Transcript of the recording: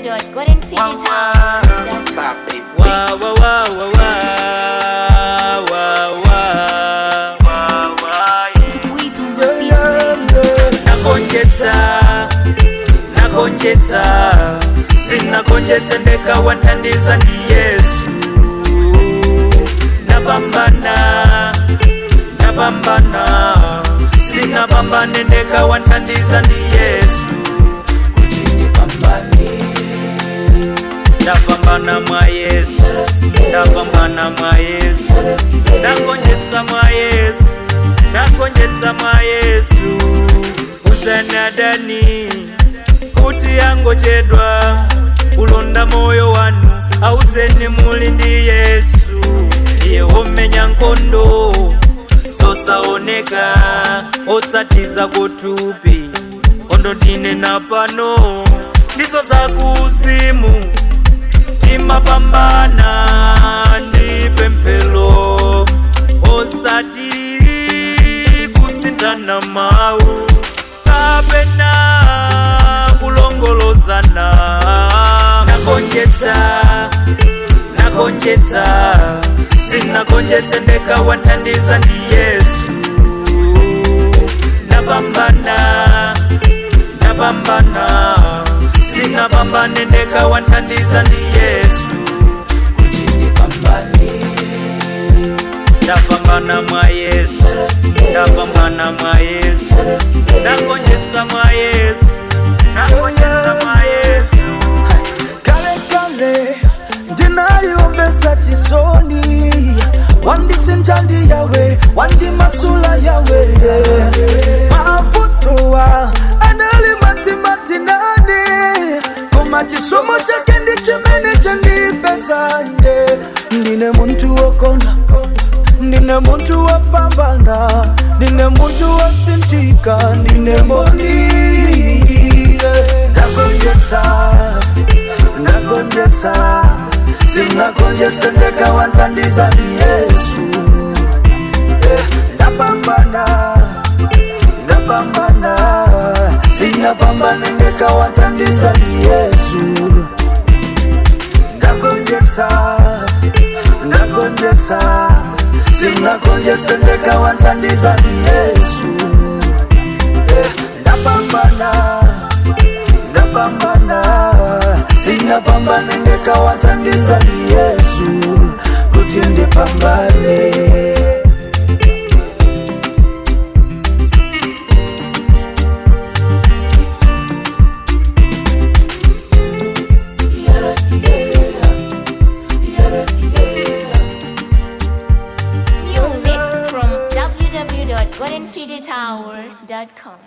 www.goldencitytower.com. Wa wa wa wa wa wa wa wa wa Weapons of Peace Radio. Nagonjetsa, nagonjetsa, sinagonjetse ndekha, wathandiza ndi Yesu. Napambana, napambana, sinapambane ndekha, wathandiza ndi Yesu kuti ndipambane. Ndapambana mwa Yesu, ndapambana mwa Yesu, ndagonjetsa mwa Yesu, ndagonjetsa mwa Yesu. Uzanadani kuti angochedwa kulonda moyo wanu, auzeni muli ndi Yesu. Iye womenya nkhondo zosaoneka, osatiza kuthupi. Nkhondo tinena pano ndizo zakuzimu, timapambana ndi pemphero, osati kusindana mawu kapena kulongolozana. Nagonjetsa, nagonjetsa, sinagonjetse ndekha, wathandiza ndi Yesu. Napambana, napambana, sinapambane ndekha, wathandiza ndi Yesu kuti ndipambane. Ndapambana mwa Yesu, ndapambana mwa Yesu, ndagonjetsa mwa Yesu, ndagonjetsa mwa Yesu. Kale kale ndinaliomvesa chisoni, wandisinja ndi Yawe, wandimasula Yawe. Mavutowa anali matimatinani, koma chisomo chake ndi chimene chandipezande. Ndine munthu wokona, ndine munthu wopambana, ndine munthu wosinthika, ndine mboni. Ndagonjetsa, ndagonjetsa, sinagonjetse ndekha, wanthandiza ndi Yesu. Ndapambana, ndapambana, sinapambane ndekha, wanthandiza ndi Yesu. Ndagonjetsa, ndagonjetsa, sinagonjetse ndekha, wanthandiza ndi Yesu. Ndapambana, ndapambana, sinapambane ndekha, wanthandiza ndi Yesu kuti ndipambane. Music from www.goldencitytower.com.